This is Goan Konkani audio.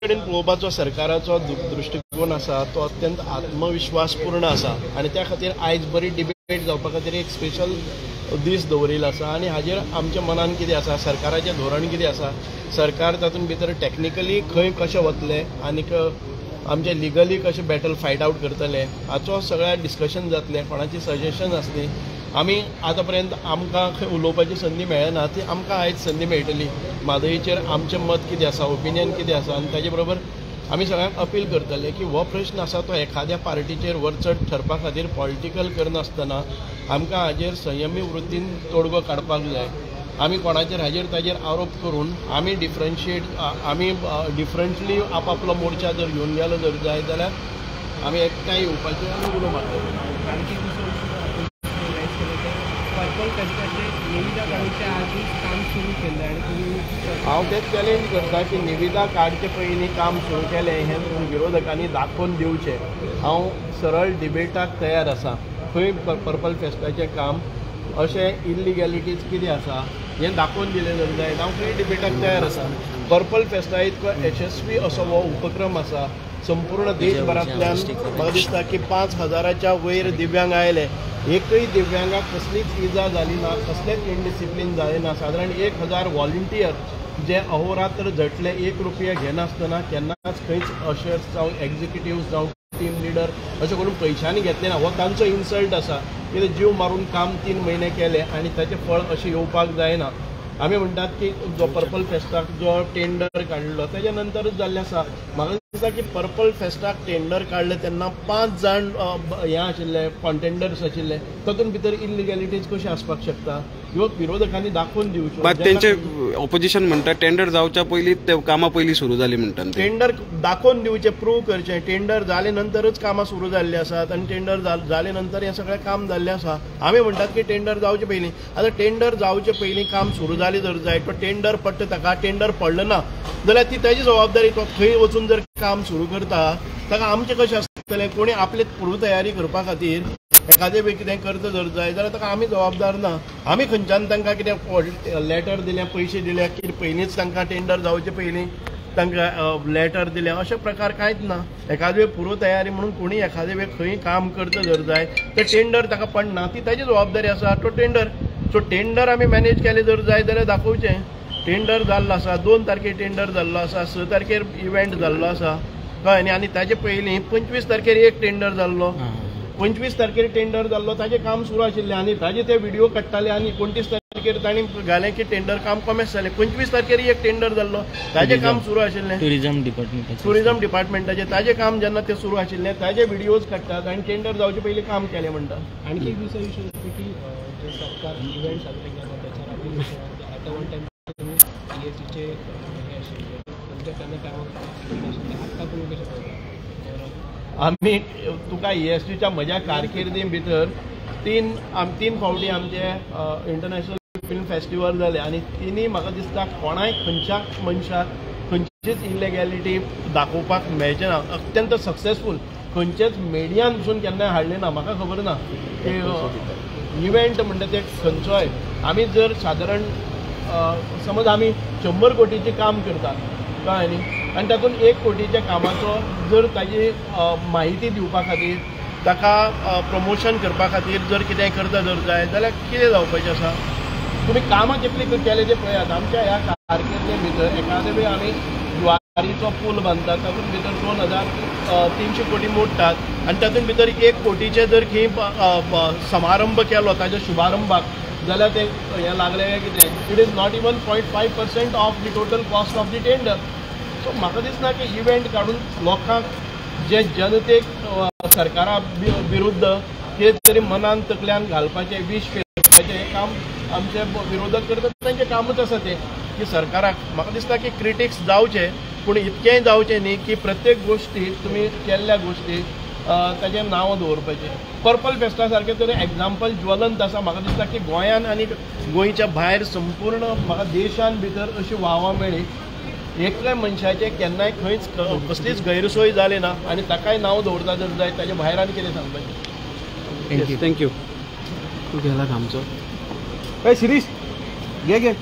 कडेन पळोवपाचो सरकाराचो दृश्टिकोन आसा तो अत्यंत आत्मविश्वासपूर्ण आसा आनी त्या खातीर आयज बरी डिबेट जावपा खातीर एक स्पेशल दीस दवरिल्लो आसा आनी हाजेर आमच्या मनान कितें आसा, सरकाराचें धोरण कितें आसा, सरकार तातूंत भितर टॅक्निकली खंय कशें वतलें आनीक आमचें लिगली कशें बॅटल फायट आवट करतले हाचो सगळ्या डिस्कशन जातलें. कोणाची सजेशन आसली, आमी आतां पर्यंत आमकां खंय उलोवपाची संदी मेळना, ती आमकां आयज संदी मेळटली. म्हादयचेर आमचें मत कितें आसा, ओपिनियन कितें आसा आनी ताजे बरोबर आमी सगळ्यांक अपील करतले की हो प्रश्न आसा तो एखाद्या पार्टीचेर वरचड ठरपा खातीर पॉलिटिकल करनासतना आमकां हाजेर संयमी वृत्तीन तोडगो काडपाक जाय. आमी कोणाचेर हाजेर ताजेर आरोप करून आमी डिफरन्शिएट आमी डिफरंटली आपआपलो मोर्चा जर घेवन गेलो जर जाय जाल्यार आमी एकठांय येवपाचें आनी उलो मारतले. आणखी दुसरो पर्पल फेस्टाचे निविदा काडूच्या आदीच काम सुरू केल्लें आनी तुमी हांव तें चॅलेंज करता की निविदा काडचे पयलीं काम सुरू केलें हें विरोधकांनी दाखोवन दिवचें. हांव सरळ डिबेटाक तयार आसा. खंय पर्पल फेस्टाचें काम अशें इल्लिगॅलिटीज कितें आसा हें दाखोवन दिलें जर जायत हांव खंय डिबेटाक तयार आसा. पर्पल फेस्टा इतको यशस्वी असो हो उपक्रम आसा. संपूर्ण देशभरांतल्यान म्हाका दिसता की 5,000च्या वयर दिव्यांग आयले, एकय दिव्यांगाक कसलीच इजा जाली ना, कसलेंच इनडिसिप्लीन जालें ना. सादारण 1,000 व्हॉलंटियर जे अहोरात्र झटले, 1 रुपया घेनासतना केन्नाच खंयच अशर्स जावं एग्जिक्युटिव्ह जावं टीम लिडर अशें करून पयशांनी घेतलें ना. हो तांचो इन्सल्ट आसा. कितें जीव मारून काम 3 म्हयने केलें आनी ताचें फळ अशें येवपाक जायना. आमी म्हणटात की जो पर्पल फेस्टाक जो टेंडर काडलो तेज्या नंतरूच जाल्लें आसा. म्हाका दिसता की पर्पल फेस्टाक टेंडर काडलें तेन्ना 5 जाण हें आशिल्ले, कॉन्टेंडर्स आशिल्ले, तातूंत भितर इल्लिगॅलिटीज कश्यो आसपाक शकता ह्यो विरोधकांनी दाखोवन दिवच्यो. मात तेंचे ऑपोजिशन म्हणटा टेंडर जावच्या पयलीं ते कामां पयलीं सुरू जालीं म्हणटा. टेंडर दाखोवन दिवचें, प्रूव करचें. टेंडर जाले नंतरच कामां सुरू जाल्लीं आसात आनी टेंडर जाले नंतर हें सगळें काम जाल्लें आसा. आमी म्हणटात की टेंडर जावचे पयलीं, आतां टेंडर जावचे पयलीं काम सुरू जालें जर जाय, तो टेंडर पडटा ताका, टेंडर पडलो ना जाल्यार ती ताजी जबाबदारी. तो खंय वचून जर काम सुरू करता ताका आमचें कशें आसतलें? कोणी आपले पूर्व तयारी करपा खातीर एखादें वेळ कितें करता जर जाय जाल्यार ताका आमी जबाबदार ना. आमी खंयच्यान तांकां कितें लेटर दिलें, पयशे दिले की पयलींच तांकां टेंडर जावचे पयलीं तांकां लेटर दिलें, अशे प्रकार कांयच ना. एखादे वेळ पूर्व तयारी म्हणून कोणी एखादे वेळ खंय काम करता जर जाय तर टेंडर ताका पडना, ती ताजी जबाबदारी आसा. तो टेंडर सो टेंडर आमी मॅनेज केलें जर जाय जाल्यार दाखोवचें. टेंडर जाल्लो आसा, 2 तारखेर टेंडर जाल्लो आसा, 6 तारखेर इव्हेंट जाल्लो आसा, कळ्ळें न्ही. आनी ताजे पयलीं 25 तारखेर एक टेंडर जाल्लो, 25 तारखेर टेंडर जाल्लो, ताजें काम सुरू आशिल्लें आनी ताजे ते व्हिडिओ काडटाले आनी 29 तारखेर तांणी घालें की टेंडर काम कॉमेस जालें. 25 तारखेर एक टेंडर जाल्लो, ताजें काम सुरू आशिल्लें. टुरिजम डिपार्टमेंटाचें ताजें काम जेन्ना तें सुरू आशिल्लें ताजे व्हिडिओज काडटात आनी टेंडर जावचे पयलीं काम केलें म्हणटा. आणखी एक दुसरो इशू असतो की जे सरकार इव्हेंट साजरे करतात त्याच्यावर ॲट अ वन टायम तुम्ही ESG चे हे आशिल्ले तुमच्या त्यांना कामाक आत्ता तुम्ही कशें पळयता? आमी तुका ESGच्या म्हज्या कारकिर्दी भितर 3 फावटी आमचे इंटरनॅशनल फिल्म फेस्टिवल जाले आनी तिनूय म्हाका दिसता कोणाय खंयच्या मनशाक खंयचीच इल्लिगॅलिटी दाखोवपाक मेळचें ना. अत्यंत सक्सेसफूल, खंयचेच मिडियान पसून केन्नाय हाडलें ना. म्हाका खबर ना की इव्हेंट म्हणटा ते खंयचोय. आमी जर सादारण समज आमी 100 कोटीचें काम करतात, कळ्ळें न्ही, आनी तातूंत 1 कोटीच्या कामाचो जर ताजी म्हायती दिवपा खातीर ताका प्रमोशन करपा खातीर जर कितेंय करता जर जाय जाल्यार कितें जावपाचें आसा? तुमी कामां कितलीं केलें तें पळयात. आमच्या ह्या कारकिर्दी भितर एखादे वेळ आमी ज्वारीचो पूल बांदतात, तातूंत भितर 2,300 कोटी मोडटात आनी तातूंत भितर 1 कोटीचें जर खंय समारंभ केलो ताच्या शुभारंभाक जाल्यार तें हें लागलें कितें, it is not even 0.5% of the total cost of the tender. So म्हाका दिसना की इव्हेंट काडून लोकांक जे जनतेक सरकारा विरुद्ध कितें तरी मनान तकल्यान घालपाचें, विश फेरपाचें हें काम आमचे विरोधक करतात. तांचें कामूच आसा तें की सरकाराक म्हाका दिसता की क्रिटिक्स जावचे, पूण इतकेंय जावचें न्ही की प्रत्येक गोश्टीक तुमी केल्ल्या गोश्टीक ताचें नांव दवरपाचें. पर्पल फेस्टा सारकें तर एग्जाम्पल ज्वलंत आसा. म्हाका दिसता की गोंयान आनी गोंयच्या भायर संपूर्ण म्हाका देशान भितर अशी वावा मेळ्ळी. एकल्या मनशाचें केन्नाय खंयच कसलीच गैरसोय जाली ना आनी ताकाय नांव दवरता जर जाय ताजे भायर आनी कितें सांगपाचें. Thank you. तूं गेला आमचो. ए शिरीष घे घे.